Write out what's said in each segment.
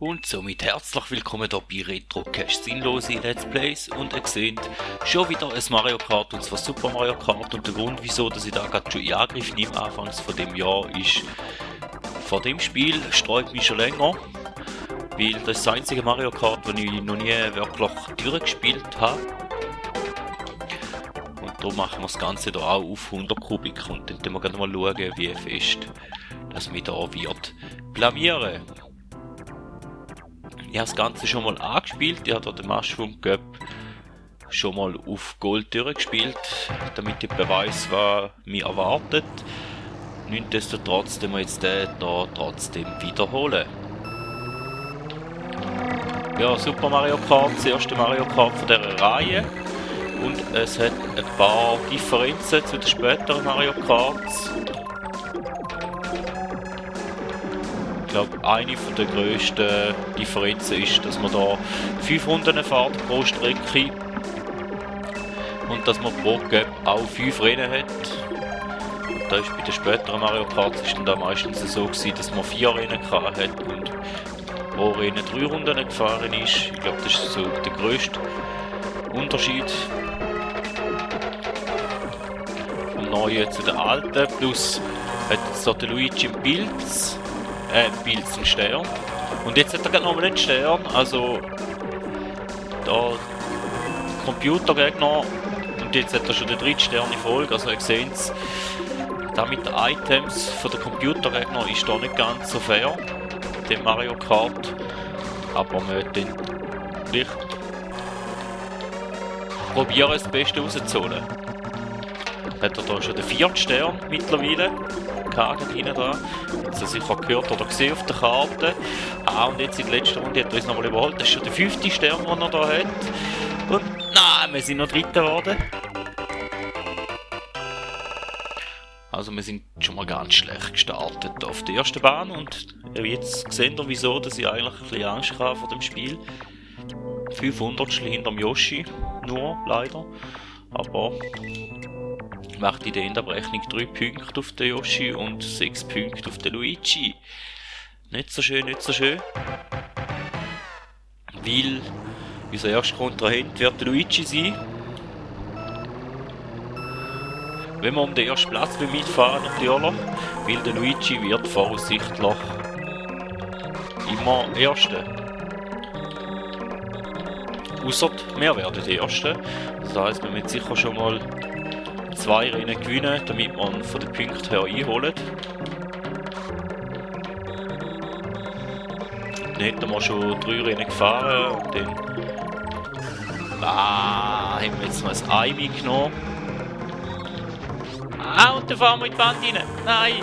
Und somit herzlich willkommen hier bei Retrocast Sinnlose Let's Plays und ihr seht schon wieder ein Mario Kart, und zwar Super Mario Kart, und der Grund wieso dass ich da gerade schon in Angriff nehme anfangs von dem Jahr ist, vor dem Spiel streut mich schon länger, weil das ist das einzige Mario Kart, das ich noch nie wirklich durchgespielt habe. Und da machen wir das Ganze hier auch auf 100 Kubik und dann schauen wir gerne mal schauen, wie fest das mich da wird blamieren. Ich habe das Ganze schon mal angespielt, ich habe hier den Mushroom Cup schon mal auf Gold durchgespielt, damit ich weiss, was mich erwartet. Nichtsdestotrotz müssen wir jetzt den hier trotzdem wiederholen. Ja, Super Mario Kart, das erste Mario Kart von dieser Reihe. Und es hat ein paar Differenzen zu den späteren Mario Karts. Ich glaube, eine der grössten Differenzen ist, dass man da 5 Runden fährt pro Strecke und dass man pro Gap auch 5 Rennen hat. Und da ist bei den späteren Mario Karts ist dann da meistens so gewesen, dass man 4 Rennen hat und pro Rennen 3 Runden gefahren ist. Ich glaube, das ist so der grösste Unterschied vom neuen zu den alten. Plus hat jetzt da der Luigi im Pilz einen Stern. Und jetzt hat er gerade nochmal einen Stern, also da Computergegner, und jetzt hat er schon den 3. Stern in Folge, also ihr seht es, da mit den Items von den Computergegner ist da nicht ganz so fair, dem Mario Kart, aber wir werden gleich probieren, das Beste rauszuholen. Hat er da schon den 4. Stern mittlerweile. Kagen hinten dran. Jetzt sicher gehört oder gesehen auf der Karte. Und jetzt in der letzten Runde hat er uns nochmal überholt. Das ist schon der 5. Stern, den er da hat. Und nein, wir sind noch 3. geworden. Also wir sind schon mal ganz schlecht gestartet auf der ersten Bahn. Und jetzt seht ihr wieso, dass ich eigentlich ein bisschen Angst habe vor dem Spiel. 500 hinterm Yoshi. Nur, leider. Aber macht in der Endabrechnung 3 Punkte auf den Yoshi und 6 Punkte auf den Luigi. Nicht so schön, nicht so schön. Weil unser erster Kontrahent wird der Luigi sein. Wenn wir um den ersten Platz mitfahren natürlich, weil der Luigi wird voraussichtlich immer Erster. Ausser wir werden die Ersten. Das heisst, wir müssen sicher schon mal 2 Rennen gewinnen, damit man von den Punkten her einholt. Dann hätten wir schon 3 Rennen gefahren und dann haben wir jetzt noch ein Ei mitgenommen. Und dann fahren wir in die Wand rein. Nein!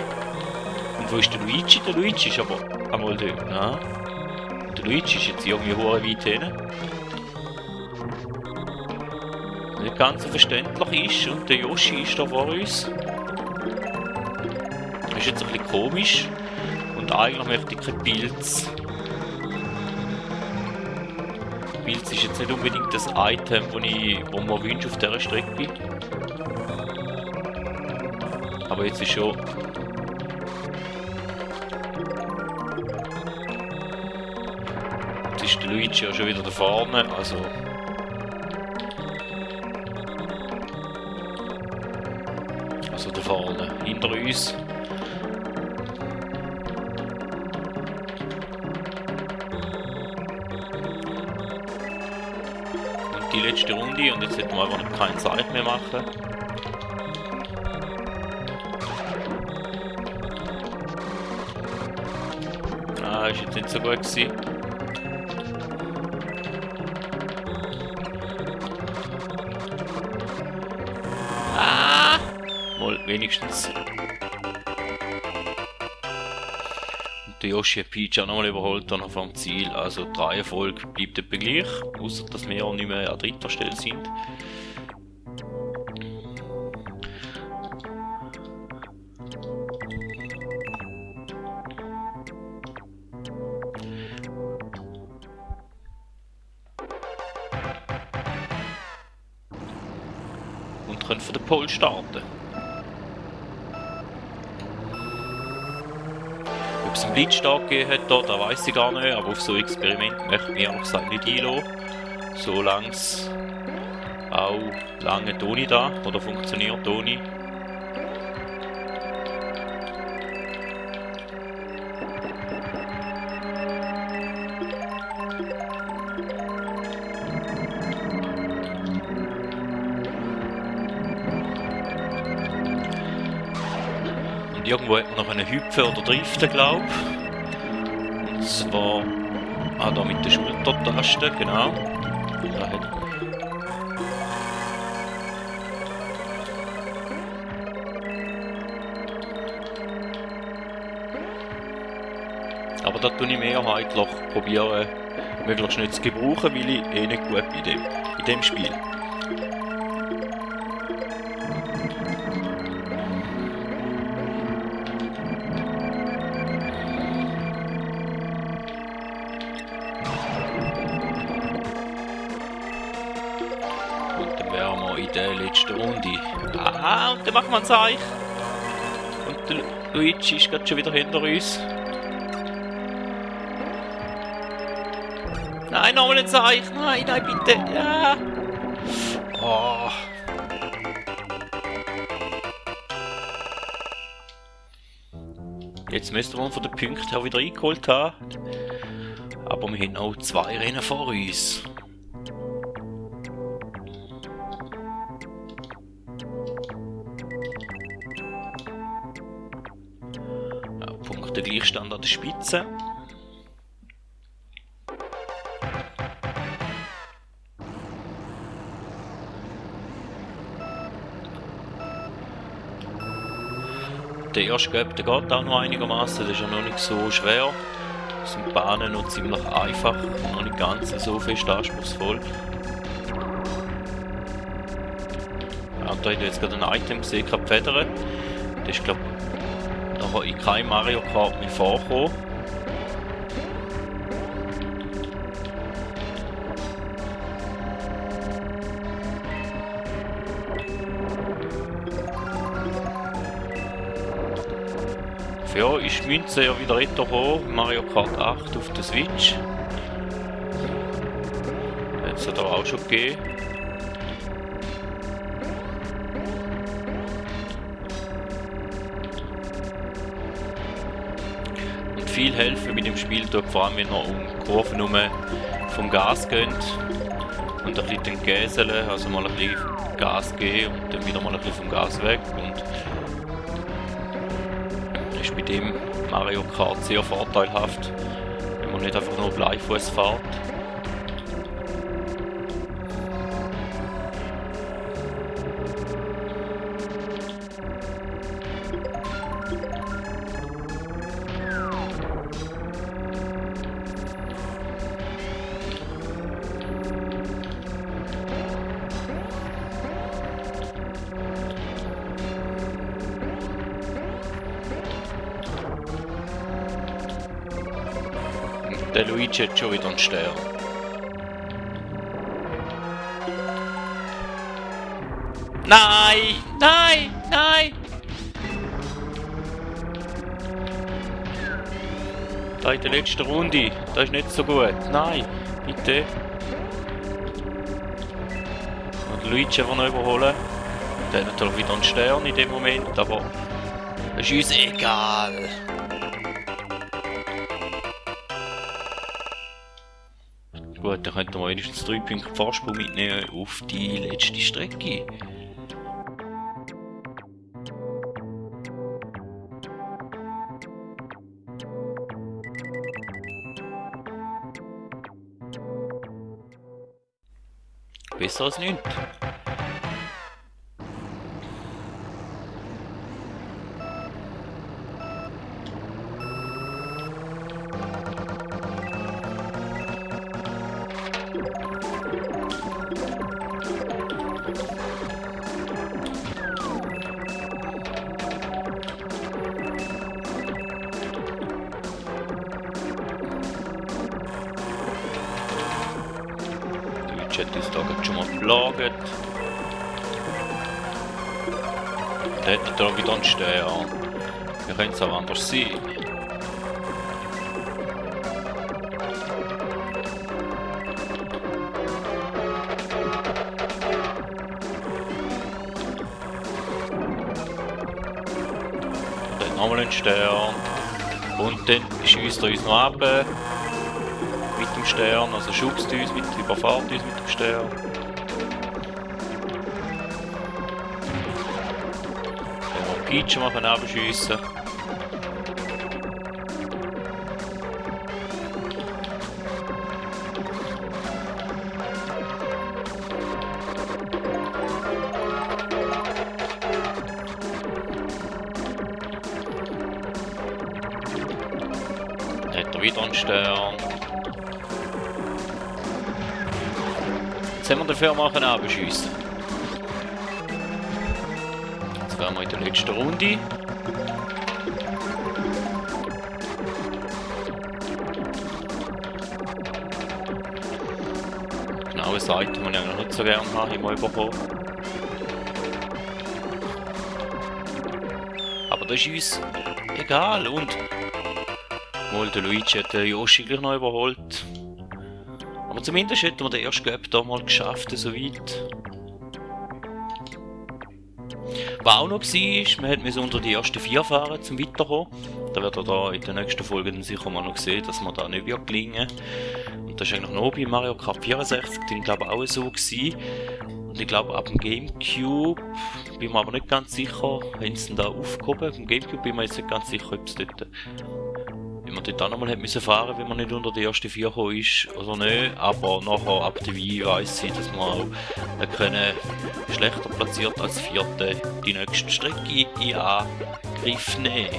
Und wo ist der Luigi? Der Luigi ist aber einmal dort. Ja. Der Luigi ist jetzt irgendwie hure weit hin. Nicht ganz so verständlich ist, und der Yoshi ist da vor uns. Das ist jetzt ein bisschen komisch und eigentlich möchte ich keinen Pilz. Pilz ist jetzt nicht unbedingt das Item, das man wünscht auf dieser Strecke. Aber jetzt ist schon jetzt ist der Luigi ja schon wieder da vorne, also da vorne, hinter uns. Und die letzte Runde, und jetzt hätten wir einfach noch keine Zeit mehr machen. Ist jetzt nicht so gut gewesen. Wenigstens. Und der Yoshi hat Peach auch nochmal überholt dann vom Ziel. Also die Reihenfolge bleibt etwa gleich, außer dass wir nicht mehr an 3. Stelle sind. Und können von der Pole starten. es einen Blitzstag gegeben hat, da weiss ich gar nicht, aber auf so Experiment möchte ich mich ehrlich gesagt nicht einlassen. Solange es auch lange Toni da, oder funktioniert Toni. Irgendwo hat man noch einen hüpfen oder driften, glaube ich. Und zwar da mit der Schultertaste, genau. Da hat aber da tue ich mehrheitlich probieren, möglichst nicht zu gebrauchen, weil ich eh nicht gut bin in dem Spiel. In der letzten Runde. Und dann machen wir ein Zeichen. Und der Luigi ist gerade schon wieder hinter uns. Nein, nochmal ein Zeichen. Nein, nein, bitte. Ja. Oh. Jetzt müssten wir uns von den Punkten her wieder eingeholt haben. Aber wir haben auch 2 Rennen vor uns. Der Gleichstand an der Spitze. Der erste Gap, der geht auch noch einigermaßen, das ist ja noch nicht so schwer. Das sind Bahnen noch ziemlich einfach, noch nicht ganz so fest anspruchsvoll. Ja, da hat jetzt gerade ein Item gesehen, keine Federn. Das ist, glaube ich, noch in keinem Mario Kart mehr vorkommen. Ja, ist die Münze ja wieder gekommen, Mario Kart 8 auf der Switch. Jetzt hat er auch schon gegeben. Und viel helfen mit dem Spiel tut vor allem, wenn er um Kurven herum vom Gas geht und ein bisschen gäseln, also mal ein bisschen Gas geben und dann wieder mal ein bisschen vom Gas weg. Und ist bei dem Mario Kart sehr vorteilhaft, wenn man nicht einfach nur Bleifuß fährt. Der Luigi hat schon wieder einen Stern. Nein! Nein! Nein! Da in der letzten Runde. Das ist nicht so gut. Nein! Bitte! Und Luigi noch überholen. Der hat natürlich wieder einen Stern in dem Moment, aber das ist uns egal. Gut, dann könnten wir wenigstens 3 Punkte Vorsprung mitnehmen auf die letzte Strecke. Besser als nichts. Hat uns da schon mal belagert. Der hat natürlich wieder einen Stern. Wie könnte es auch anders sein? nochmal einen Stern. Und dann schiesst er uns noch ab mit dem Stern, also schubst uns, überfahrt uns mit dem Stern. Wenn wir Peach machen, abschiessen. Wieder einen Stern. Jetzt haben wir dafür mal abschiessen. Jetzt wären wir in der letzten Runde. Genau eine Seite, die ich eigentlich nicht so gerne habe, immer bekommen. Aber das ist uns egal und mal der Luigi hat den Yoshi gleich noch überholt. Aber zumindest hätten wir den ersten Gap da mal geschafft, so weit. Was auch noch war, wir mussten unter die ersten 4 fahren, zum weiterkommen. Da wird er da in den nächsten Folgen sicher mal noch sehen, dass wir da nicht wird gelingen. Und das war eigentlich noch bei Mario Kart 64, den glaube ich auch so gewesen. Und ich glaube ab dem Gamecube, bin mir aber nicht ganz sicher, haben sie da aufgehoben. Beim Gamecube bin ich mir jetzt nicht ganz sicher, ob es dort wie man dort auch nochmal hätte fahren müssen, wenn man nicht unter die ersten 4 gekommen ist oder nicht. Aber nachher ab der Wii weiss ich, dass man auch können schlechter platziert als 4. die nächste Strecke in Angriff nehmen.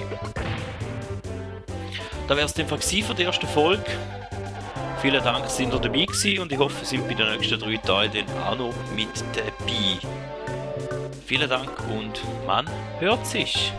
Das wäre es dann für die erste Folge. Vielen Dank, dass ihr dabei gewesen und ich hoffe, ihr seid bei den nächsten 3 Teilen dann auch noch mit dabei. Vielen Dank und man hört sich!